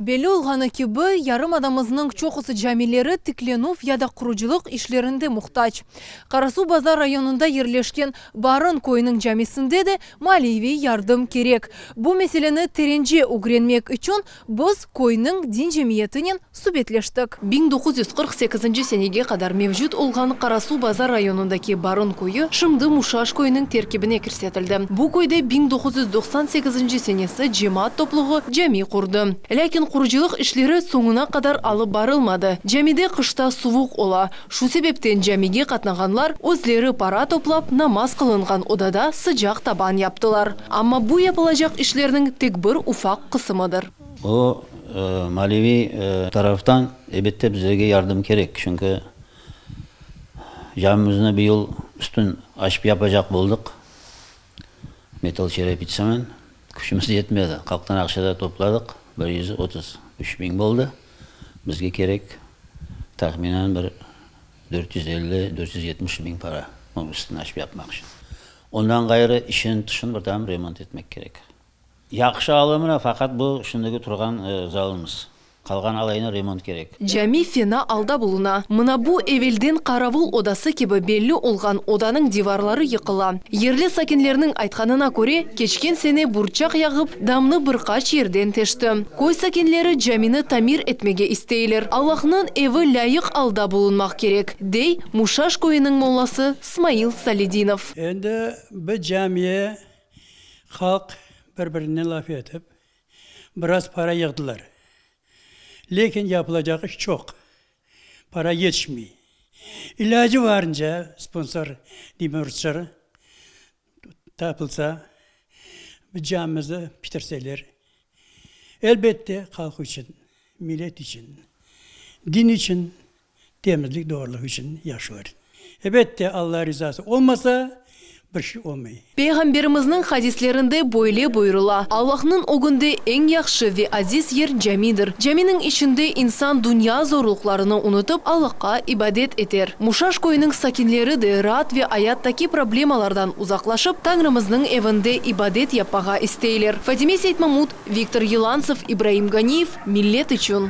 Belli olğanı kibi, yarımadamıznıñ çoqusı camileri tiklenüv ya da qurucılıq işlerinde muhtac. Qarasuvbazar rayonında yerleşken Barın köyüniñ camisinde de maliyeviy yardım kerek. Bu meseleni terence ögrenmek içün biz köyniñ din cemiyetinen subetleştik. 1948-nci senege qadar mevcut olğan Qarasuvbazar rayonındaki Barın köyü şimdi Muşaş köyüniñ terkibine kirsetildi. Bu köyde 1998-nci senesi cemaat topluğı cami qurdı. Lâkin qurucılıq işleri soñuna qadar alıp barılmadı. Camide qışta suvuq ola. Şu sebepten camige qatnağanlar özleri para toplap, namaz qılınğan odada sıcaq taban yaptılar. Amma bu yapılacaq işlerniñ tek bir ufaq qısımıdır. O, maliyeviy taraftan, elbette, bizlerge yardım kerek, çünki camimizni bıyıl üstün açıp yapacaq boldıq, metal çerepitsanen, küçümiz yetmedi, halqtan aqça da topladıq, 133 biñ boldı, bizge kerek tahminen bir 450, 470 biñ para, onıñ üstün açıp yapmaq içün. Ondan ğayrı, için, tışın bir tam remont etmek kerek. Yahşı alı mına, faqat bu şimdiki turğan zalımız. Qalğan alayına remont kerek. Cami fena alda buluna. Mına bu evelden qaravul odası kibi belli olğan odanıñ divarları yıqıla. Yerli sakinlerniñ aytqanına köre, keçken sene burçaq yağıp, damnı bir qaç yerden teşti. Köy sakinleri camini tamir etmege isteyler. Allahnıñ evi lâyıq alda bulunmaq kerek, dey Muşaş köyüniñ mollası Smail Saledinov. Endi bu camiye Halq bir-birinen laf etip, biraz para yığdılar. Lâkin yapılacaq iş çoq, para yetişmey. İlâcı barınca sponsor, deyim rusça, tapılsa, bu camimizni bitirseler, elbette, halq içün, millet içün, din içün Temizlik, doğrulıq içün yahşı olur. Elbette, Alla rizası olmasa, bir şey olmay. Peyğamberimizniñ hadislerinde böyle buyurıla, Allahnıñ ögünde eñ yahşı ve aziz yer camidir. Caminiñ içinde insan dünya zorluqlarını unutıp, Allahqa ibadet eter. Muşaş köyüniñ sakinleri de raat ve ayattaki problemalardan uzaqlaşıp, Tañrımıznıñ evinde ibadet yapmağa isteyler. Fatime Seytmamut, Viktor Yelantsev, İbraim Ganiyev, Millet içün.